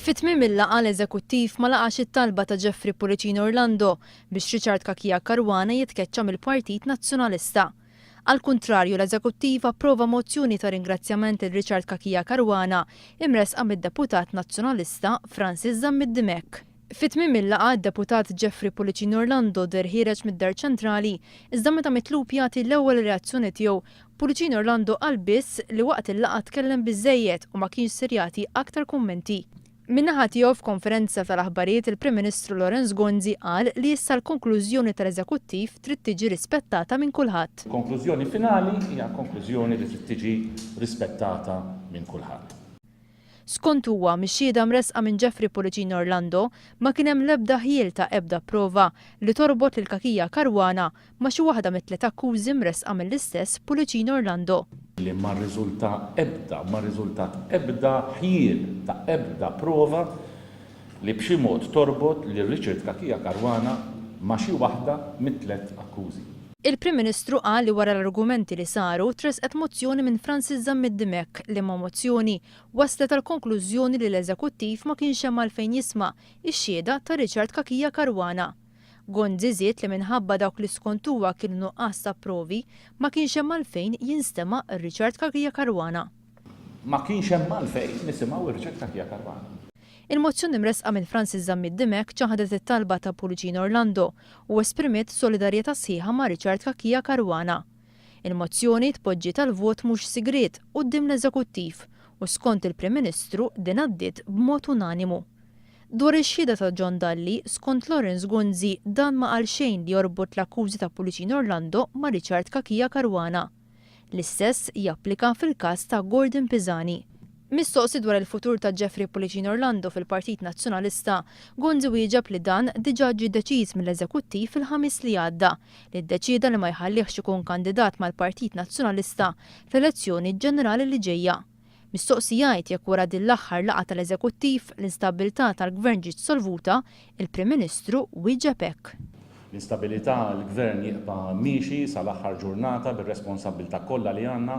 Fi tmiem il-laqgħa l-Eżekuttiv ma laqax it-talba ta' Jeffrey Pullicino Orlando biex Richard Cachia Caruana jitkeċċa mill-Partit Nazzjonalista. Għall-kuntrarju, l-Eżekuttiv approva mozzjoni ta' ringrazzjament lil Richard Cachia Caruana imressqa mid-Deputat Nazzjonalista Francis Zammit Dimech. Fi tmiem il-laqgħa, d-Deputat Jeffrey Pullicino Orlando deher ħiereġ mid-Dar Ċentrali iżda meta mitlub jagħti l-ewwel reazzjoni tiegħu, Pullicino Orlando qal biss li waqt il-laqgħa tkellem biżżejjed u ma kienx ser jagħti aktar kummenti. Min-naħa tiegħu f'konferenza tal-aħbarijiet il-Prim Ministru Lawrence Gonzi qal li issa l-konklużjoni tal-Eżekuttiv trid tiġi rispettata minn kulħadd. Il-konklużjoni finali hija konklużjoni li trid tiġi rispettata minn kulħadd. Skont huwa, mix-xhieda mressqa minn Jeffrey Pullicino Orlando, ma kien hemm l-ebda ħjiel ta' ebda prova li torbot lil Cachia Caruana ma' xi waħda mit-tliet akkużi mressqa mill-istess Pullicino Orlando. Li ma rriżulta ebda, ma rriżultat ebda ħjiel ta' ebda prova li b'xi mod torbot lil Richard Cachia Caruana ma' xi waħda mit-tliet akkużi. Il-Prim Ministru qal li wara l-argumenti li saru, tressqet mozzjoni minn Francis Zammit Dimech liema mozzjoni waslet għall-konklużjoni li l-Eżekuttiv ma kienx hemm għalfejn jisma' x-xhieda ta' Richard Cachia Caruana. Gonzi żied li minħabba dawk li skont huwa kienu nuqqas ta' provi, ma kienx hemm għalfejn jinstema' Richard Cachia Caruana. Ma kienx hemm għalfejn nisimgħu Richard Cachia Caruana. Il-mozzjoni mressqa minn Francis Zammit Dimech ċaħdet it-talba ta' Pullicino Orlando u esprimiet solidarjetà sħiħa ma' Richard Cachia Caruana. Il-mozzjoni tpoġġiet għal vot mhux sigriet quddiem l-Eżekuttiv u skont il-Prim Ministru din għaddiet b'mod unanimu. Dwar ix-xhieda ta' John Dalli, skont Lawrence Gonzi dan ma qal xejn li jorbot l-akkużi ta' Pullicino Orlando ma' Richard Cachia Caruana. L-istess japplika fil-każ ta' Gordon Pisani. Mistoqsi dwar il-futur ta' Jeffrey Pullicino Orlando fil-Partit Nazzjonalista, Gonzi wieġeb li dan diġà ġie deċiż mill-Eżekuttiv fil-Ħamis li għadda, li ddeċieda li ma jħallihx ikun kandidat mal-Partit Nazzjonalista fl-elezzjoni ġenerali li ġejja. Mistoqsi jgħid jekk wara din l-aħħar laqgħa tal-Eżekuttiv l-instabbiltà tal-Gvern ġiet solvuta, il-Prim Ministru wieġeb hekk. L-instabilità l-Gvern jibqa' miexi sal-aħħar ġurnata bir-responsabbiltà kollha li għandna.